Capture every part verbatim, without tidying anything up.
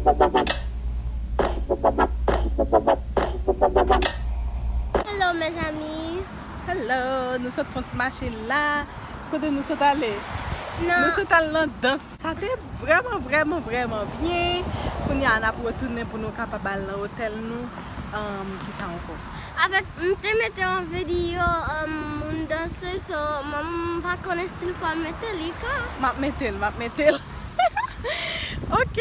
Hello, mes amis. Hello, nou sot fè yon ti mache la. Kote nou sot ale? Nan. Nou sot al nan dans. Sa te vrèman, vrèman, vrèman byen. Kounye a, n ap retounen pou nou kapab al nan otèl nou. Um, kisa ankò? Avèk, m te mete yon videyo, um, moun danse, so, mwen, m pa konnen si l pral mete li ka. M ap mete l, m ap mete l. Ok,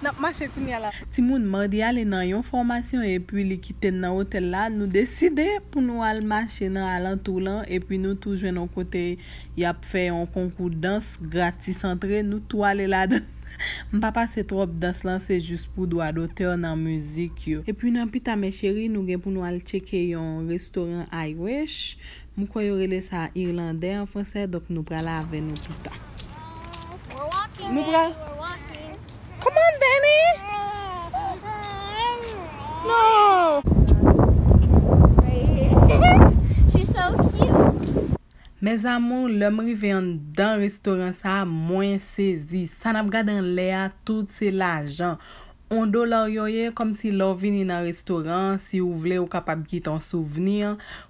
n ap mache kounye a la. Timoun, Mardi ale nan yon fòmasyon epi li kite n nan otèl la. Nou deside pou nou al mache nan alantou lan, epi nou tou jwenn yon kote y ap fè yon konkou dans gratis antre. Nou tou ale ladan. M pa pase twòp dans lan, se jis pou dwa dotè nan mizik yo. Epi nan pita, mes chéries, nou gen pou nou al tcheke yon restoran Irish. M kwè yo rele sa irlandè an fransè, donk nou pral avè nou pita. We're walking, nou pral, babe, we're walking. Come on, Danny! No! Right here. She's so cute. Mes amours, lè m rive anndan restoran sa a, mwen sezi. Sa n ap gade anlè a, tout se lajan. On dola yo ye, kòmsi lè w vini nan restoran, si w vle, ou kapab kite yon souvni,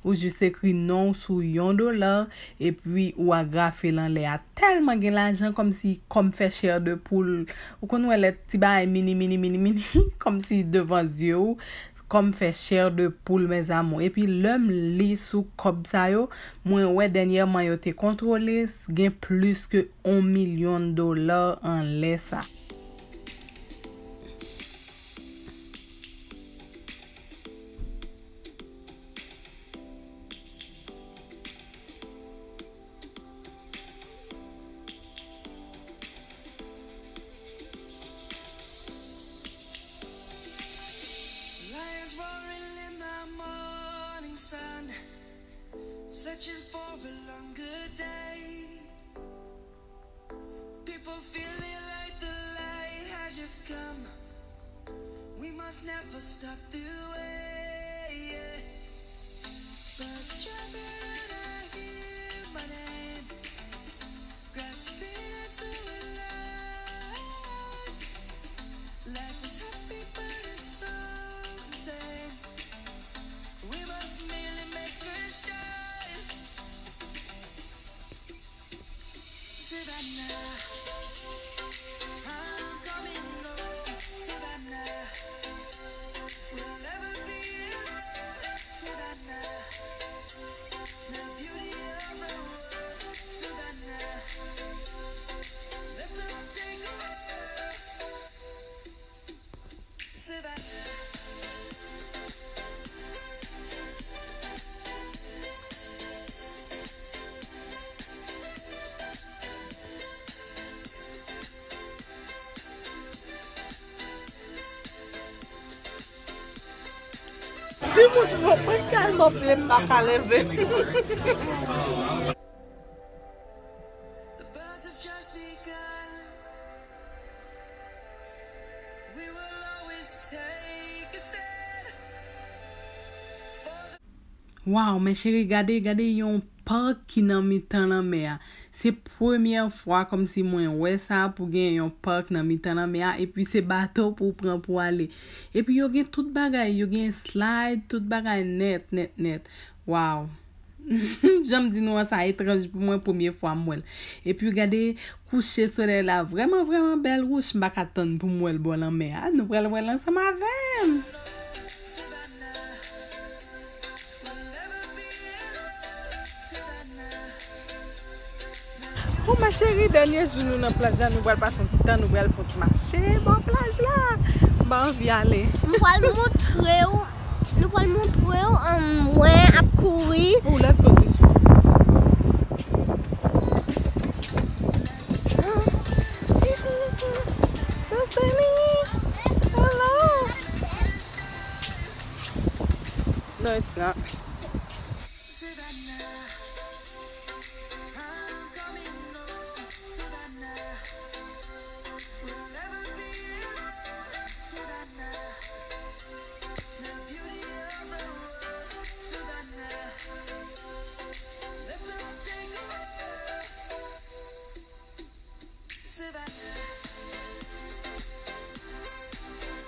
ou jis ekri non w sou yon dola, epi ou agrafe l anlè a. Tèlman gen lajan, kòmsi kò m fè chè de poul. Ou konn wè lè ti bagay mini, mini, mini, mini, kòmsi devan zye w, kò m fè chè de poul, mes amours. Epi lè m li sou kòb sa yo, mwen wè dènyèman yo te kontwole, gen plis ke yon milyon dola anlè sa. Lions roaring in the morning sun, searching for a longer day. People feeling like the light has just come. We must never stop the way, yeah. Birds chirping and I hear my name, grasping into life. Life is happy, but it's so insane. We must merely make a start. Savannah, I'm coming home. Savannah, we'll never be alone. Savannah, the beauty of the world. Savannah, let's all take a walk. Timoun, mwen, mwen tèlman ple, m pa ka leve. The birds have just begun. We will always take a stand for the Waw, mes chéries, gade, gade yon park ki nan mitan lanmè a. Se premyè fwa kòmsi mwen wè sa, pou gen yon park nan mitan lanmè a, epi se bato pou w pran pou ale. Epi yo gen tout bagay, yo gen slide, tout bagay nèt, nèt, nèt. Waw. Jan m di nou an, sa etranj pou mwen, premye fwa m wè l. Epi gade kouche solèy la, vrèman, vrèman bèl. Wouch, m pa ka tann pou m wè l bò lanmè a. Nou pral wè l ansanm avè m. Bon, mes chéries, dènye jou nou nan plaj la, nou pral pase yon ti tan, nou pral fè yon ti mache bò plaj la. M pa anvi ale. M pral montre w, nou pral montre w, um, mwen ap kouri. Oh, let's go this way. Don't say me. Hello. No, it's not.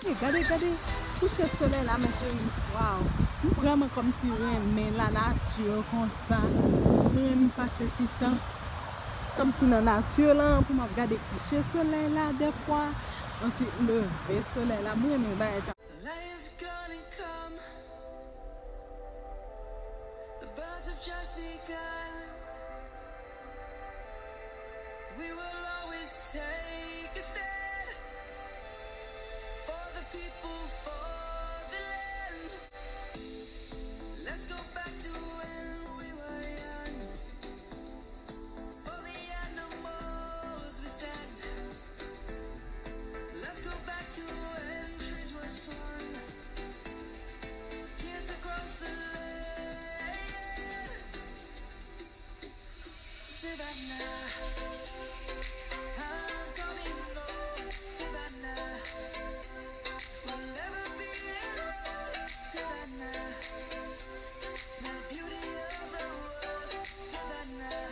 Gade, gade kouche solèy la, mes chéris. Waw. M vrèman kòmsi renmen lanati konsa. M renmen pase ti tan kòmsi nan nati lan pou m ap gade kouche solèy la dèfwa. Answit, leve solèy la. M renmen bagay sa. The light is gonna come. The birds have just begun. We will always take a stand for the people, for the land. Let's go back to when we were young. For the animals we stand. Let's go back to when trees were swung. Kids across the land. Savannah, I'm coming home. Savannah, we'll never be alone. Savannah, my beauty of the world. Savannah,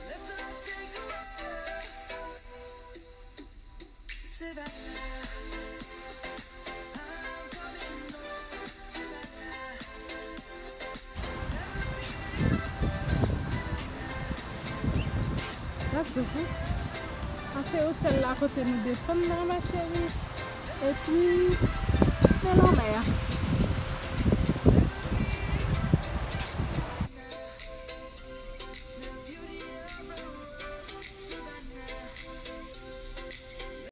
let's all take a walk. Savannah, I'm coming home. Savannah, never be alone. Savannah. That's the hook. Sa se otèl la kote nou desann nan, ma chérie. Epi,